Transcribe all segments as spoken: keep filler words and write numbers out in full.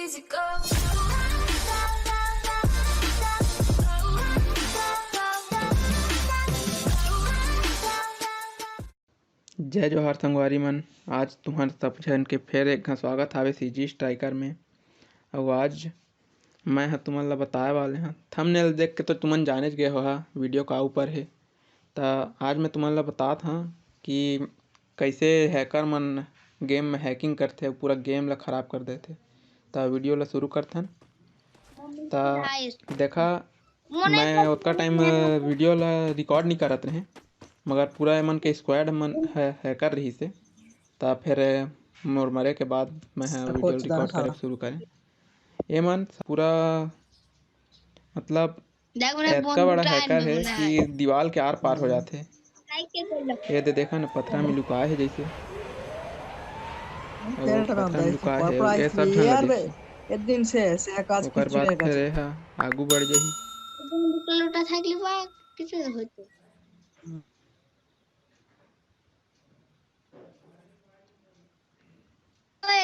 जय जोहार संगवारी मन, आज तुहर सब झन के फेर एक घांव स्वागत हावे सीजी स्ट्राइकर में। अउ आज मैं ह तुमन ला बताए वाले हंव, थंबनेल देख के तो तुमन जानेच गए होहा वीडियो का ऊपर हे। त आज मैं तुमन ला बतात हंव कि कइसे हैकर मन गेम में हैकिंग करथे अउ पूरा गेम ला खराब कर देथे। त वीडियो ला शुरू करथन। त देखा, मैं ओतका टाइम वीडियो ला रिकॉर्ड नहीं करत रहें, मगर पूरा एमन के स्क्वाड मन है, हैकर रहिसे। त फिर मोर मरे के बाद मैं ह वीडियो रिकॉर्ड करे शुरू करें। एमन पूरा, मतलब, एतका बड़ा हैकर है कि दीवाल के आर पार हो जाथे। ये दे देखा ना, पथरा में लुकाए हे जैसे। अउ पथरा में लुकाए हे, ये सब झन ला देखी। एक दिन से, से आकाश ओकर बाद फिर ये हा आगू बढ़ जाही। लोटा था अगली बार किसी ने होते।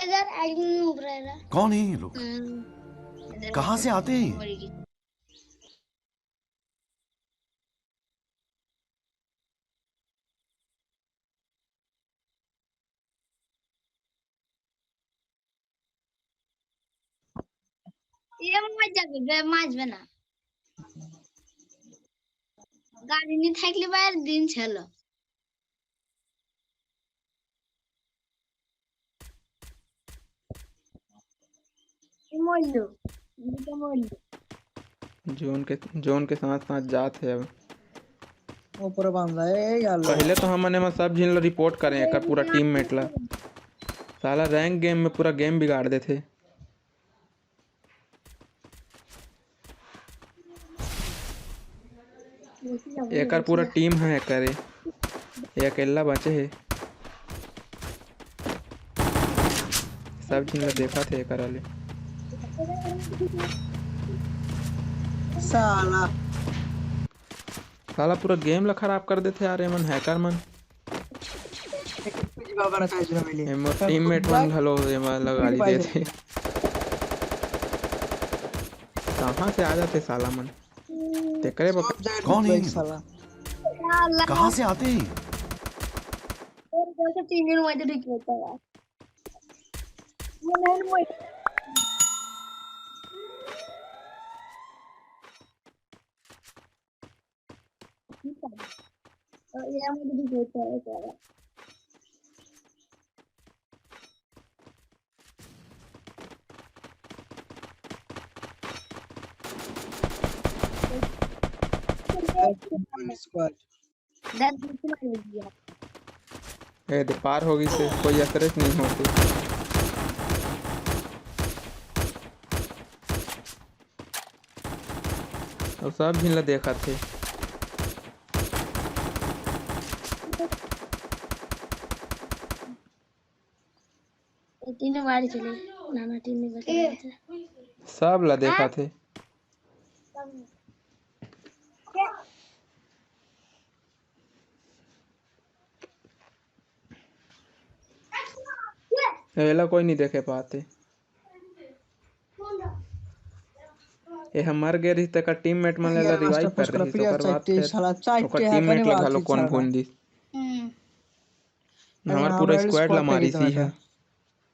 इधर आदमी उभरेला। कौन है ये लोग? हम्म, इधर कहाँ से आते हैं? मर गई। ये मत जाबे बे, माज बना। गाड़ी नहीं थाकले बाहर दिन छलो। मोल्लू, ये तो मोल्लू। जोन के, जोन के साथ साथ जात हे अब। ऊपर बांधा है यार। पहले तो हमन एमा सब झिन ला रिपोर्ट करें, एकर पूरा टीममेट ला। साला रैंक गेम में पूरा गेम बिगाड़ देथे। एकर पूरा टीम है करे, ये अकेला बचे हे। सब झिन ला देखत हे एकर वाले। साला। साला पूरा गेम ला खराब कर देथे यार, एमन हैकर मन। एमन टीममेट मन घलो एमन ला गाली देथे। कहाँ से आ जाथे साला मन? तेकरे बक- कौन है ये? साला। कहाँ से आते हैं? ए, दे पार हो गई से, कोई असरे से नहीं होते। अउ सब झिन ला देखत हे। तीनों बारी चले, नाना टीम में बचे। सब ला देखत हे। एला कोई नहीं देखे पाते। ए ह मर गे रहिस, तेकर टीममेट मन एला रिवाइव कर रहिस, ओकर बाद फिर ओकर टीममेट ला घलो कोन भून दिस। हम्म। हमर पूरा स्क्वाड ला मारिस ही ह।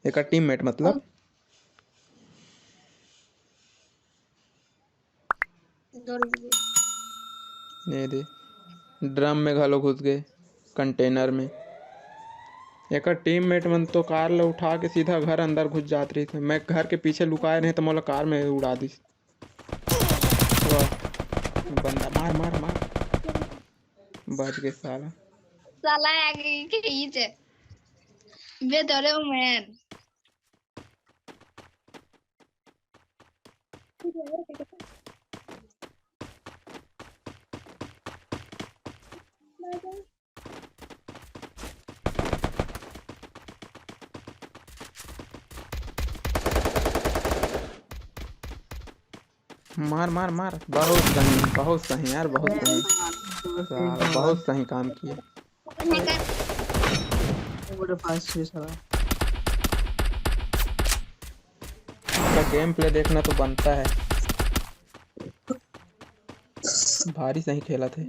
एकर टीममेट मतलब। ये दे, ड्रम में घलो घुस गए, कंटेनर में। एकर टीममेट मन तो कार ला उठा के सीधा घर अंदर घुस जात रहिस। मैं घर के पीछे लुकाए रहे तो मोला कार में उड़ा दिस। वाह, बंदा मार, मार, मार। बच गए साला। साला आ गई के ये जे। बे धरे हो मैन। मार, मार, मार। बहुत सही, बहुत सही यार, बहुत सही। साला, बहुत सही काम किया। बड़े पास से साला। गेम प्ले देखना तो बनता है। भारी सही खेलत हे।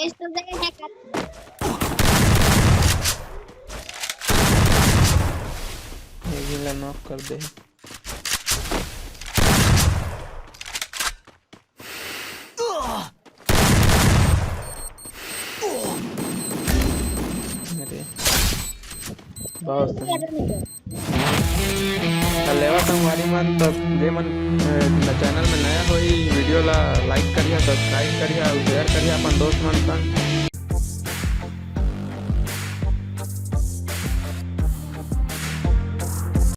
इस तो गए हैं कर। ये भी ला नॉक कर दे। अरे, बहुत सही। त लेवा संगवारी मन, तो जे मन, अ, चैनल में नया होही, वीडियो ला लाइक करिहा, सब्सक्राइब करिहा अउ शेयर करिहा अपन दोस्त मन संग।